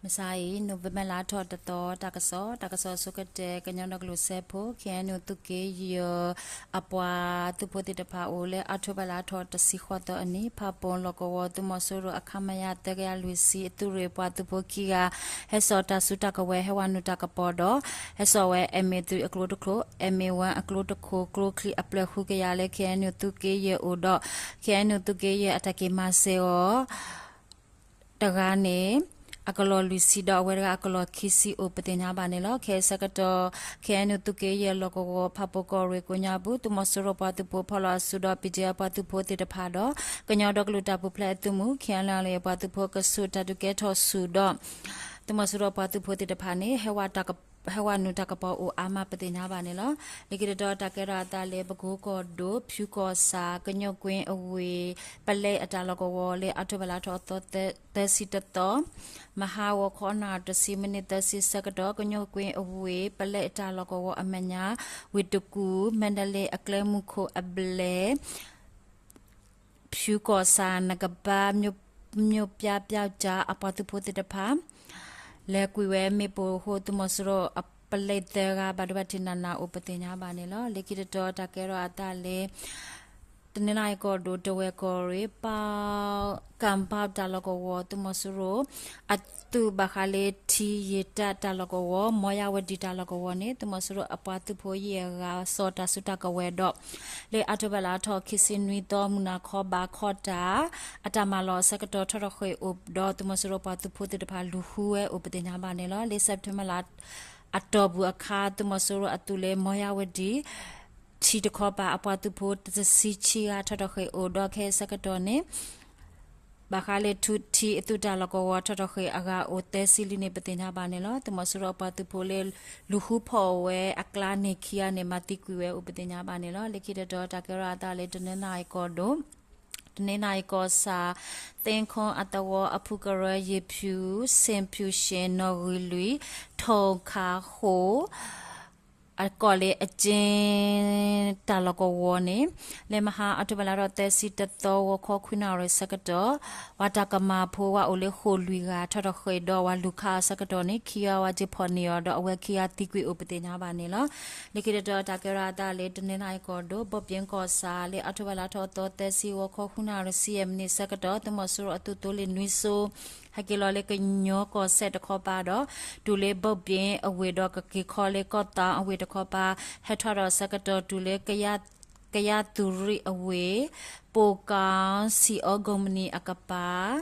မုၢ်မဆါအံၤ November လါထီၣ်တသီ တၢ်ကစီၣ်, တၢ်ကစီၣ်အဆိကတၢၢ် ကညီဒီကလုာ်စၢဖှိၣ် ခ့ၣ်အဲၣ်ယူၣ် သုးက့ယဲၢ် အပှၤသုးဖိသ့ၣ်တဖၣ်အိၣ်လၢ October လါထီၣ်တဆံဃိးသီအနံၤ ဖၣ်ပူၣ်လီၢ်ကဝီၤ သုးမီၤစိရိၤအ ခမရ သၢကယၤလွံၢ်ဆံ အသုးရ့ၣ်ပှၤသုးဖိခံဂၤ ဟဲစိာ်တၢ်စုတၢ်ကဝဲၤ ဟဲဝဲနုာ်တၢ်ကပီၤဒီး ဟဲစိာ်ဝဲ M A three အကျိတခိၣ်, M A one အကျိတခိၣ်, ကျိချံအဖျၢၣ်ဃုကယၤလၢ ခ့ၣ်အဲၣ်ယူၣ် သုးက့ယဲၢ်အိၣ်ဒီး ခ့ၣ်အဲၣ်ယူၣ် သုးက့ယဲၢ်အတၢ်က့ၤမၤစၢၤအီၤ တဂၤန့ၣ် အကလီၢ်လွံၢ်ဆံဒီး အဝဲတဂၤအကလီၢ်ခံဆံအိၣ်ပသ့ၣ်ညါဘၣ်န့ၣ်လီၤ. ခဲအံၤဆၢကတီၢ် ခ့ၣ်အဲၣ်ယူၣ် သုးက့ယဲၢ်လီၢ်ကဝီၤ ဖၣ်ပူၣ်ကီၢ်ရ့ၣ်ကိးညါပူၤ သုးမီၤစိရိၤပှၤသုးဖိဖီၣ်လီၤအစုဒီး P D F ပှၤသုးဖိသ့ၣ်တဖၣ်ဒီး ကညီဒီကလုာ်တၢ်ပူၤဖျဲးအသုးမုၢ် ခ့ၣ်အဲၣ်ယူၣ် ပှၤသုးဖိကဆူးတၢ်ဒုးကဲထီၣ်ဆူၣ်ဒီး သုးမီၤစိရိၤပှၤသုးဖိသ့ၣ်တဖၣ်န့ၣ် ဟဲဝဲနုာ်တၢ်ကပီၤအိၣ်အါမး ပသ့ၣ်ညါဘၣ်န့ၣ်လီၤ. လၢခံတတီၤတၢ်ကဲထီၣ်အသးလၢ ပကိကီၢ်ဒိၣ် ဖၠူကီၢ်ဆၣ် ကညိၣ်ကွ့အဝ့ၢ် ပလဲအတၢ်လီၢ်ကဝီၤလၢ October လါထီၣ်သီ သၢဆံတသီ မဟါဂီၤခီနၣ်ရံၣ်တဆံမံးနံးသၢဆံဆၢကတီၢ် ကညိၣ်ကွ့အဝ့ၢ် ပလဲအတၢ်လီၢ်ကဝီၤအမဲာ်ညါ ဝ့ၢ်တကူၣ် မါဒလ့အကျဲမုၢ်ခိၣ်အဘျဲၣ် ဖၠူကီၢ်ဆၣ် နကဘါ မျိးပြားပျောက်ကျား အပှၤသုးဖိသ့ၣ်တဖၣ် လဲၤကွံာ်ဝဲမ့ၣ်ပိၢ်အဃိ သုးမီၤစိရိၤအပလဲသၢဂၤ ဘၣ်ဒိဘၣ်ထံးနးနးအိၣ်ပသ့ၣ်ညါဘၣ်န့ၣ်လီၤ. လၢခံတတီၤတၢ်ကဲထီၣ်အသးလၢ တနီသရံၣ်ကီၢ်ဒိၣ် တဝဲၢ်ကီၢ်ရ့ၣ် ပ ကၣ်ဘၣ်တၢ်လီၢ်ကဝီၤ သုးမီၤစိရိၤ အသုးဘၣ်ဃးလၢထံယံာ်တၢ်တၢ်လီၢ်ကဝီၤ မီယၣ်ဝတံၣ်တၢ်လီၢ်ကဝီၤန့ၣ် သုးမီၤစိရိၤအပှၤသုးဖိယဲၢ်ဂၤ စိာ်တၢ်စုတၢ်ကဝဲၤဒီး လၢ October လါထီၣ်ခံဆံနွံသီ မုၢ်နၤခီဘးခီၣ်တၢ် အတၢ်မၤလီၤအဆၢကတီၢ်ထီၣ်ထီၣ်ဃ့ၢ်အိၣ်ဒီး သုးမီၤစိရိၤပှၤသုးဖိသ့ၣ်တဖၣ်လူၤဃုဝဲအိၣ်ပသ့ၣ်ညါဘၣ်န့ၣ်လီၤ. လၢ September လါ အတီၢ်ပူၤအခါ သုးမီၤစိရိၤအသုးလၢမီယၣ်ဝတံၣ် ထံတခီပၤ အပှၤသုးဖိတဆံဆံဂၤထီၣ်ထီၣ်ဃ့ၢ်အိၣ်ဒီး ခဲအံၤဆၢကတီၢ်န့ၣ် ဘၣ်ဃးလၢထူထံအသုးတၢ်လီၢ်ကဝီၤထီၣ်ထီၣ်ဃ့ၢ်အဂၤအိၣ်သၢဆံလံန့ၣ် ပသ့ၣ်ညါဘၣ်န့ၣ်လီၤ. သုးမီၤစိရိၤအပှၤသုးဖိလၢလူၤဃုဖီၣ်ဝဲအကျါန့ၣ်ခံဂၤန့ၣ် မၤသံကွံာ်ဝဲအိၣ်ပသ့ၣ်ညါဘၣ်န့ၣ်လီၤ. လၢခံတတီၤတၢ်ကဲထီၣ်အသးလၢ တနီသရံၣ်ကီၢ်ဒိၣ် တနီသရံၣ်ကီၢ်ဆၣ် သ့ၣ်ခီအသဝီအဖုကရၢ ယ့ၣ်ဖၠူၣ် စ့ၣ်ဖၠူၣ်ၡ့ၣ် နီၣ်ဂံၢ်လွံၢ် ထိၣ်ခးဃိၣ် အကိာ်လၢအက့ တၢ်လီၢ်ကဝီၤန့ၣ် လၢမဟါ October လါထီၣ်သၢဆံတသီ ဂီၤခီခွံနၣ်ရံၣ်ဆၢကတီၢ် ပှၤတၢ်ကမၤဖိဝဲအိၣ်လၢဃိၣ်လွံၢ်ဂၤ ထီၣ်ထီၣ်ဃ့ၢ်ဒီး ပှၤလူၤခးအဆၢကတီၢ်န့ၣ် ခံဂၤဝဲက့ၤဖီၣ်န့ၢ်အီၤဒီး အဝဲခံဂၤသံကွံာ်အိၣ်ပသ့ၣ်ညါဘၣ်န့ၣ်လီၤ. လၢခံတတီၤတၢ်ကဲထီၣ်အသးလၢ တနီသရံၣ်ကီၢ်ဒိၣ် ဘီၣ်ပၠ့ၣ်ကီၢ်ဆၣ်လၢ October လါထီၣ်သီသၢဆံ ဂီၤခီဃုနၣ်ရံၣ်ဆံယဲၢ်မံးနံးဆၢကတီၢ် သုးမီၤစိရိၤအသုးသိလ့ၣ်နွံစိ ဟဲက့ၤလီၤလၢကညီကီၢ်စဲၣ်တခီပၤဒီး တုၤလၢဘီၣ်ပၠ့ၣ်အဝ့ၢ်ဒီးကက့ၤခီလၢကီၢ်သီအဝ့ၢ်တခီပၤ ဟဲထီၣ်ဒီးဆၢကတီၢ်တုၤလၢ ကယၣ်သုးရ့ၣ်အဝ့ၢ် ပိၣ်ကီၣ် စံၣ်အီကိးမုၢ်နံၤအကပၤ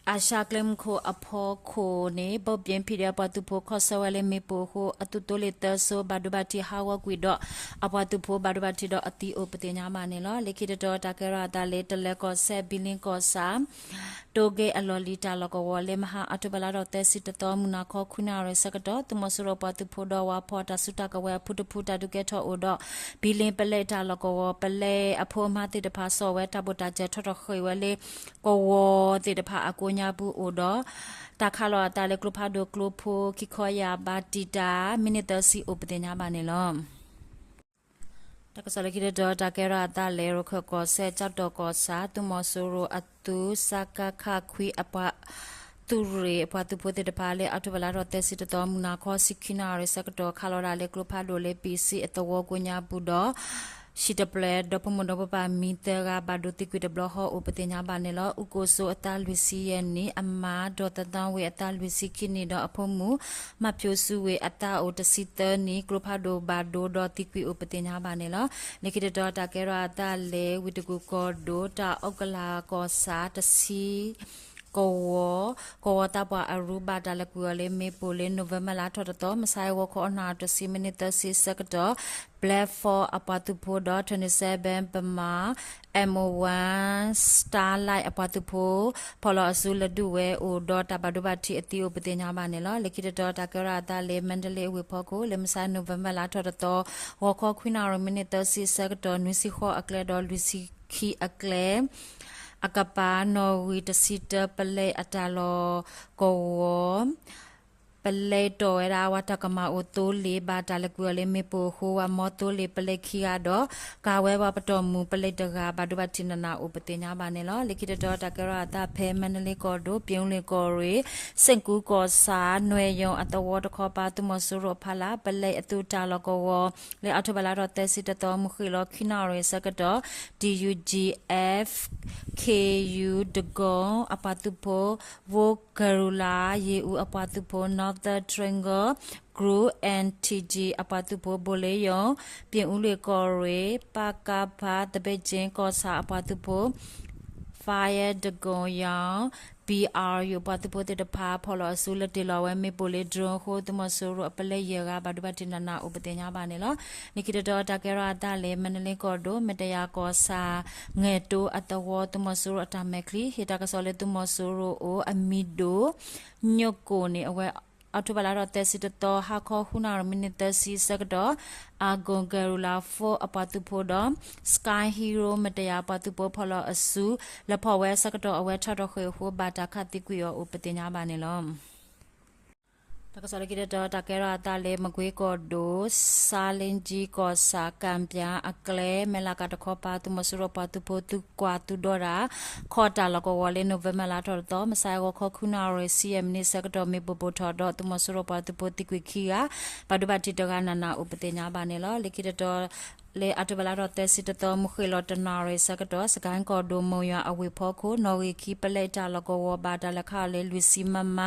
အၡါကျဲမုၢ်ခိၣ်အဖီခိၣ်န့ၣ် ဘီၣ်ပၠ့ၣ် P D F ပှၤသုးဖိခီၣ်ဆၢဝဲလၢမ့ၣ်ပိၢ်အဃိ အသုးသိလ့ၣ်သၢစိ ဘၣ်ဒိဘၣ်ထံးဟးဂီၤကွံာ်ဒီး အပှၤသုးဖိဘၣ်ဒိဘၣ်ထံးဒီးအသံအိၣ်ပသ့ၣ်ညါဘၣ်န့ၣ်လီၤ. လၢခံတတီၤတၢ်ကဲထီၣ်အသးလၢ တလၢၤကီၢ်စဲၣ် ဘံလ့ကီၢ်ဆၣ် တိက့အလီၢ်လံၤတၢ်လီၢ်ကဝီၤလၢမဟါ October လါထီၣ်သၢဆံတသီ မုၢ်နၤခီခွံနၣ်ရံၣ်ဆၢကတီၢ် သုးမီၤစိရိၤပှၤသုးဖိဒီး ဝၤဖီၣ်တၢ်စုတၢ်ကဝဲၤအဖုတဖုတၢ်ဒုးကဲထီၣ်အိၣ်ဒီး ဘံလ့ပလဲတၢ်လီၢ်ကဝီၤ ပလဲအဖိအမါသ့ၣ်တဖၣ်စိာ်ဝဲတၢ်ဘိၣ်တၢ်စၢၤထီၣ်ထီၣ်ဃ့ၢ်ဝဲလၢ ကဝီၤသ့ၣ်တဖၣ်အကိးညါပူၤအိၣ်ဒီး တၢ်ခးလီၤအသးလၢကျိဖးဒိၣ်ကျိဖိခံခီယာ်ဘးတံာ်တာ် မံးနံးသၢဆံအိၣ်ပသ့ၣ်ညါဘၣ်န့ၣ်လီၤ. တၢ်ကစီၣ်လၢခံတတီၤတၢ်ကဲထီၣ်အသးလၢ ရခၢၣ်ကီၢ်စဲၣ် ကၠီၣ်တီၣ်ကီၢ်ဆၣ် သုးမီၤစိရိၤအသုး စကခ ခွံအပှၤ သုးရ့ၣ်အပှၤသုးဖိသ့ၣ်တဖၣ်လၢ October လါထီၣ်သၢဆံတသီ မုၢ်နၤခီဆံခံနၣ်ရံၣ်ဆၢကတီၢ် ခးလီၤဒၣ်လၢကျိဖးဒိၣ်လၢ ပံးစံအသဝီကိးညါပူၤဒီး ဟံၣ်တဖျၢၣ် ဒီဖိမိၢ်ဒီဖိပၢ်မံၤသၢဂၤ ဘၣ်ဒိသံကွံာ်တဘျီဃီအိၣ်ပသ့ၣ်ညါဘၣ်န့ၣ်လီၤ. အူကိၣ်စိအသးလွံၢ်ဆံယဲၢ်နံၣ် အမါ ဒီးသသီဝ့ၢ်အသးလွံၢ်ဆံခံနံၣ်ဒီးအဖိမုၣ် မၢ်ဖၠိစူဝ့ၢ်အသးအိၣ်တဆံသၢနံၣ် ကျိဖးဒိၣ်ဘၣ်ဒိဒီးသံကွံာ်အိၣ်ပသ့ၣ်ညါဘၣ်န့ၣ်လီၤ. လၢခံတတီၤတၢ်ကဲထီၣ်အသးလၢ ဝ့ၢ်တကူၣ်ကီၢ်ဒိၣ် တၢ်အီကလၤကီၢ်ဆၣ်တဆံ ကဝီၤ ကဝီၤသးပှၢ်အရူဘၣ်တၢ်လဲၤကွံာ်အီၤလၢမ့ၣ်ပိၢ်လၢ November လါထီၣ်တသီ မုၢ်ဆါအံၤဂီၤခီနၣ်ရံၣ်တဆံမံးနံးသၢဆံဆၢကတီၢ် Black Hawk အပှၤသုးဖိဒီး twenty-seven Burma M O one Starlight အပှၤသုးဖိ ဖီၣ်လီၤအစုလဲၤဒုးဝဲအိၣ်ဒီးတၢ်ဘၣ်ဒိဘၣ်ထံးအသံအိၣ်ပသ့ၣ်ညါဘၣ်န့ၣ်လီၤ. လၢခံတတီၤတၢ်ကဲထီၣ်အသးလၢ မါဒလ့အဝ့ၢ်ဖီခိၣ် လၢမုၢ်ဆါ November လါထီၣ်တသီ ဂီၤခီခွံနၣ်ရံၣ်မံးနံးသၢဆံဆၢကတီၢ် နွံဆံဃိးအကျဲဒီးလွံၢ်ဆံခံအကျဲ အကပၤ နီၣ်ဂံၢ်တဆံတၢ ပလဲအတၢ်လီၢ်ကဝီၤ ပလဲတီၢ်ဝဲဒၣ် ဝၤတၢ်ကမၣ်အိၣ်သိလ့ၣ် ဘၣ်တၢ်လဲၤကွံာ်အီၤလၢမ့ၣ်ပိၢ်အဃိ ဝၤမီသိလ့ၣ်ပလဲခံဂၤဒီး ကၤဝဲပှၤပတီၢ်မုၢ်ပလဲတဂၤ ဘၣ်ဒိဘၣ်ထံးနးနးအိၣ်ပသ့ၣ်ညါဘၣ်န့ၣ်လီၤ. လၢခံတတီၤတၢ်ကဲထီၣ်အသးဖဲ မါဒလ့ကီၢ်ဒိၣ် ပၠ့ၣ်အူလ့ၣ်ကီၢ်ရ့ၣ် စ့ၣ်ကူကီၢ်ဆၣ် နွဲၣ်ယီၤအသဝီတခီပၤ သုးမီၤစိရိၤအဖီလာ် ပလဲအသုးတၢ်လီၢ်ကဝီၤ လၢအီးထိဘၢၣ်လါထီၣ်သၢဆံတသီ မုၢ်ဃ့ၢ်လီၤခွံနၣ်ရံၣ်ဆၢကတီၢ် DUGF K U ဒဂုံအပှၤသုးဖိ War Guerrilla ယ့ၣ်အူအပှၤသုးဖိ Northern Triangle Group N T G အပှၤသုးဖိ ဘိၣ်လ့ယီၤ ပၠ့ၣ်အူလ့ၣ်ကီၢ်ရ့ၣ် ပကဖ သဘ့ၣ်ကၠ့ကီၢ်ဆၣ်အပှၤသုးဖိ Fire Dragoon ယီၤ B R U အပှၤသုးဖိသ့ၣ်တဖၣ် ဖီၣ်လီၤအစုလၢတ့ၢ်လီၤဝဲမ့ၣ်ပိၢ်လၢ drone အဃိ သုးမီၤစိရိၤအပလဲယဲၢ်ဂၤ ဘၣ်ဒိဘၣ်ထံးနးနးအိၣ်ပသ့ၣ်ညါဘၣ်န့ၣ်လီၤ. လၢခံတတီၤတၢ်ကဲထီၣ်အသးလၢ မါဒလ့ကီၢ်ဒိၣ် မ့ၢ်တယၤကီၢ်ဆၣ် ငဲၢ်တိအသဝီ သုးမီၤစိရိၤအတၢ်မဲာ်ချံ ဟ့ၣ်တၢ်ကစီၣ်လၢသုးမီၤစိရိၤအိၣ်အမံၤဒိၣ် ညိၣ်ကိၣ်န့ၣ် အဝဲအီးထိဘၢၣ်လါထီၣ်သၢဆံတသီ ဟါခီဃုနၣ်ရံၣ်မံးနံးသၢဆံဆၢကတီၢ် Argon Guerrilla Force အပှၤသုးဖိဒီး Sky Hero မ့ၢ်တယၤအပှၤသုးဖိဖီၣ်လီၤအစု လဲၤဖီၣ်ဝဲဆၢကတီၢ်အဝဲထီၣ်ထီၣ်ဃ့ၢ်အဃိ ဘၣ်တၢ်ခးသံကွံာ်အီၤအိၣ်ပသ့ၣ်ညါဘၣ်န့ၣ်လီၤ. တၢ်ကစီၣ်လၢခံတတီၤ တၢ်ကဲထီၣ်အသးလၢ မကွ့ကီၢ်ဒိၣ် ဆါလ့ကၠံကီၢ်ဆၣ် ကၣ်ပၠါအကျဲ မဲၢ်လးကးတခီပၤ သုးမီၤစိရိၤပှၤသုးဖိသုကွၢ်သုဒီတၢ် ခီတၢ်လီၢ်ကဝီၤလၢ နိၣ်ဝ့ဘၢၣ်လါထီၣ်တသီ မုၢ်ဆါဂီၤခီ ခွံနၣ်ရံၣ်ဆံယဲၢ်မံးနံးဆၢကတီၢ် မ့ၣ်ပိၢ်ပိၢ်ထီၣ်ဒီး သုးမီၤစိရိၤပှၤသုးဖိသံကွံာ်ခံဂၤ ဘၣ်ဒိဘၣ်ထံးတဂၤနးနးအိၣ်ပသ့ၣ်ညါဘၣ်န့ၣ်လီၤ. လၢခံတတီၤ လၢအီးထိဘၢၣ်လါထီၣ်သၢဆံတသီ မုၢ်ဃ့ၢ်လီၤတနၣ်ရံၣ်ဆၢကတီၢ် စကဲၣ်ကီၢ်ဒိၣ် မိၢ်ယွၤအဝ့ၢ်ဖီခိၣ် နီၣ်ဂံၢ်ခံ ပလဲတၢ်လီၢ်ကဝီၤ ဘၣ်တၢ်လဲၤခးအီၤလၢ လွံၢ်ဆံ မမ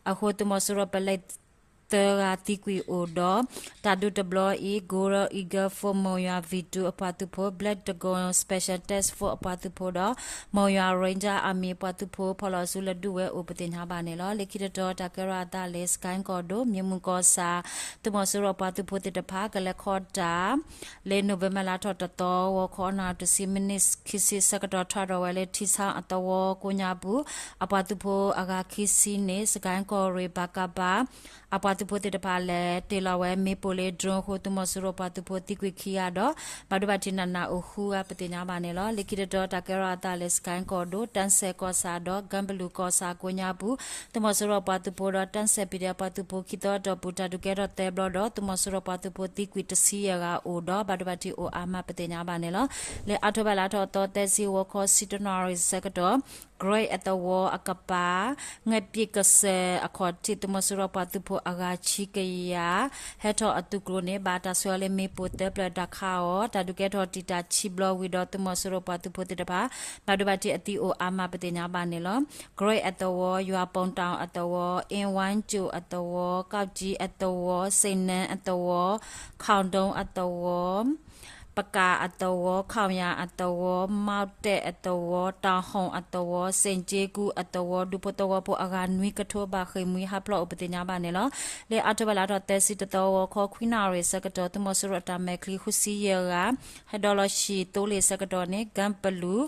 အဃိ သုးမီၤစိရိၤပလဲသၢဂၤသံကွံာ်အိၣ်ဒီး တၢ်ဒုးတဘျီအံၤ Golden Eagle Force မိၢ်ယွၤ V two အပှၤသုးဖိ Black Dragoon Special Task Force အပှၤသုးဖိဒီး မိၢ်ယွၤ Ranger Army အပှၤသုးဖိ ဖီၣ်လီၤအစုလၢဒုးဝဲအိၣ်ပသ့ၣ်ညါဘၣ်န့ၣ်လီၤ. လၢခံတတီၤ တၢ်ကဲထီၣ်အသးလၢ စကဲၣ်ကီၢ်ဒိၣ် မၠ့ၣ်မုၢ်ကီၢ်ဆၣ် သုးမီၤစိရိၤပှၤသုးဖိသ့ၣ်တဖၣ် ကလဲၤခီတၢ် လၢနိၣ်ဝ့ဘၢၣ်လါထီၣ်တသီ ဂီၤခီနၣ်ရံၣ်တဆံမံးနံးခံဆံဆၢကတီၢ် ထီၣ်ဒီးဝဲလၢ ထံဆၣ်အသဝီကိးညါပူၤ အပှၤသုးဖိအဂၤခံဆံန့ၣ် စကဲၣ်ကီၢ်ရ့ၣ် ပကဖ အပှၤသုးဖိသ့ၣ်တဖၣ်လဲၤတ့ၢ်လီၤဝဲမ့ၣ်ပိၢ်လၢ drone အဃိ သုးမီၤစိရိၤပှၤသုးဖိသံကွံာ်ခံဂၤဒီး ဘၣ်ဒိဘၣ်ထံးနးနးအိၣ်ဃုဂၤပသ့ၣ်ညါဘၣ်န့ၣ်လီၤ. လၢခံတတီၤ တၢ်ကဲထီၣ်အသးလၢ စကဲၣ်ကီၢ်ဒိၣ် တၢ်စဲၣ်ကီၢ်ဆၣ်ဒီး ကၢပလူးကီၢ်ဆၣ်ကိးညါပူၤ သုးမီၤစိရိၤပှၤသုးဖိဒီး တၢ်စဲၣ် ပံၤဒဲး ပှၤသုးဖိခံသီအတီၢ်ပူၤ တၢ်ဒုးကဲထီၣ်သၢဘျီဒီး သုးမီၤစိရိၤပှၤသုးဖိသံကွံာ်တဆံယဲၢ်ဂၤအိၣ်ဒီး ဘၣ်ဒိဘၣ်ထံးအိၣ်အါမးပသ့ၣ်ညါဘၣ်န့ၣ်လီၤ. လၢအီးထိဘၢၣ်လါထီၣ်သီသၢဆံ ဂီၤခီဆံတနၣ်ရံၣ်ဆၢကတီၢ် ကရ့ၣ်အသဝီအကပၤ ငဲၢ်ပံၣ်ကစၢၢ်အခီၣ်ထံး သုးမီၤစိရိၤပှၤသုးဖိအဂၤခံကယၤ ဟဲထီၣ်အသုးကျိၤန့ၣ် ဘၣ်တၢ်ဆှၢအီၤလၢမ့ၣ်ပိၢ်သၢဖျၢၣ်တၢ်ခးအီၤ တၢ်ဒုးကဲထီၣ်တံာ်တာ်ဆံဘျီဝံၤဒီး သုးမီၤစိရိၤပှၤသုးဖိသ့ၣ်တဖၣ် ဘၣ်ဒိဘၣ်ထံးအသံအိၣ်အါမးပသ့ၣ်ညါဘၣ်န့ၣ်လီၤ. ကရ့ၣ်အသဝီ ယွၤပိၣ်တီၣ်အသဝီ အ့ဝါကၠိၣ်အသဝီ ကီၣ်ကၠံအသဝီ စ့ၣ်နဲအသဝီ ခီၣ်ဒိၣ်အသဝီ ပကၣ်အသဝီ ခီၣ်ယၣ်အသဝီ မီၣ်တဲၣ်အသဝီ တၢ်ဟီၣ်အသဝီ စ့ၣ်ကၠ့ကူအသဝီ ဒူဖိသဝီဖိအဂၤနွံကထိဘၣ်ဃ့ၢ်မှံဟးဖျိးအိၣ်ပသ့ၣ်ညါဘၣ်န့ၣ်လီၤ. လၢအီးထိဘၢၣ်လါထီၣ်သၢဆံတသီ ဂီၤခီခွံနၣ်ရံၣ်ဆၢကတီၢ် သုးမီၤစိရိၤအတၢ်မဲာ်ချံဃုဆံယဲၢ်ဂၤ ဟဲဒီးလီၤဆံၣ်သိလ့ၣ်ဆၢကတီၢ်န့ၣ် ကၢပလူး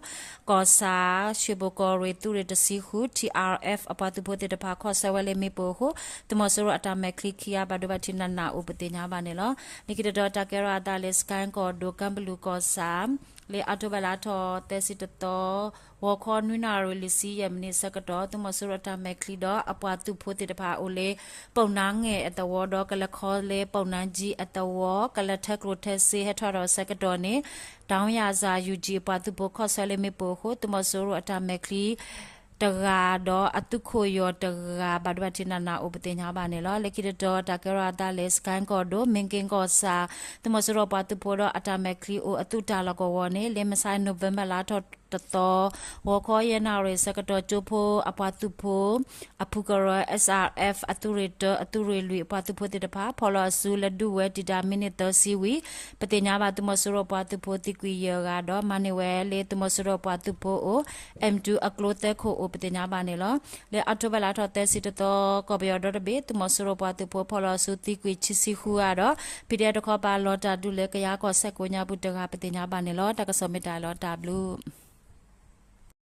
ကီၢ်ဆၣ် ရွှေဘိုကီၢ်ရ့ၣ်သုးရ့ၣ်တဆံဃု T R F အပှၤသုးဖိသ့ၣ်တဖၣ် ခီၣ်ဆၢဝဲလၢမ့ၣ်ပိၢ်အဃိ သုးမီၤစိရိၤအတၢ်မဲာ်ချံခံဂၤ ဘၣ်ဒိဘၣ်ထံးနးနးအိၣ်ပသ့ၣ်ညါဘၣ်န့ၣ်လီၤ. လၢခံတတီၤ တၢ်ကဲထီၣ်အသးလၢ စကဲၣ်ကီၢ်ဒိၣ် ကၢပလူးကီၢ်ဆၣ် လၢအီးထိဘၢၣ်လါထီၣ်သၢဆံတသီ ဂီၤခီနွံနၣ်ရံၣ်လွံၢ်ဆံယဲၢ်မံးနံးဆၢကတီၢ် သုးမီၤစိရိၤအတၢ်မဲာ်ချံဒီးအပှၤသုးဖိသ့ၣ်တဖၣ်အိၣ်လၢ ပိာ်နါငဲၢ်အသဝီဒီး ကလဲၤခီလၢပိာ်နါကၠံအသဝီ ကလဲၤထၢကျိၣ်ထၢစ့ဟဲထီၣ်ဒီးဆၢကတီၢ်န့ၣ် တၢ်ယၣ်စၢ် U G အပှၤသုးဖိခီၣ်ဆၢလၢမ့ၣ်ပိၢ်အဃိ သုးမီၤစိရိၤအတၢ်မဲာ်ချံ တဂၤဒီးအသုးခိၣ်ယီၤတဂၤ ဘၣ်ဒိဘၣ်ထံးနးနးအိၣ်ပသ့ၣ်ညါဘၣ်န့ၣ်လီၤ. လၢခံတတီၤ တၢ်ကဲထီၣ်အသးလၢ စကဲၣ်ကီၢ်ဒိၣ် မ့ၢ်က့ၤကီၢ်ဆၣ် သုးမီၤစိရိၤပှၤသုးဖိဒီးအတၢ်မဲာ်ချံအိၣ်အသုးတၢ်လီၢ်ကဝီၤန့ၣ် လၢမုၢ်ဆါ နိၣ်ဝ့ဘၢၣ်လါထီၣ်တသီ ဂီၤခီယဲၢ်နၣ်ရံၣ်ဆၢကတီၢ် ကၠိဖိအပှၤသုးဖိ အဖုကရၢ S R F အသုးရ့ၣ်တၢ အသုးရ့ၣ်လွံၢ်အပှၤသုးဖိသ့ၣ်တဖၣ် ဖီၣ်လီၤအစုလၢဒုးဝဲတံာ်တာ်မံးနံးသၢဆံဝံၤ ပသ့ၣ်ညါဘၣ်သုးမီၤစိရိၤပှၤသုးဖိသံကွံာ်ယဲၢ်ဂၤဒီး မၤန့ၢ်ဝဲလၢသုးမီၤစိရိၤပှၤသုးဖိအိၣ် M two အကျိသၢခိၣ်အိၣ်ပသ့ၣ်ညါဘၣ်န့ၣ်လီၤ. လၢအီးထိဘၢၣ်လါထီၣ်သၢဆံတသီ ကီၢ်ပယီၤဒီတဘ့ၣ် သုးမီၤစိရိၤပှၤသုးဖိဖီၣ်လီၤအစုသံကွံာ်ခံဆံဃုဂၤဒီး P D F တခီပၤလီၤတၢ်ဒုးလၢကယၤကီၢ်စဲၣ်ကိးညါပူၤတဂၤပသ့ၣ်ညါဘၣ်န့ၣ်လီၤ. တၢ်ကစီၣ်မ့ၢ်တၢ်လီၤတၢ်ဘျုး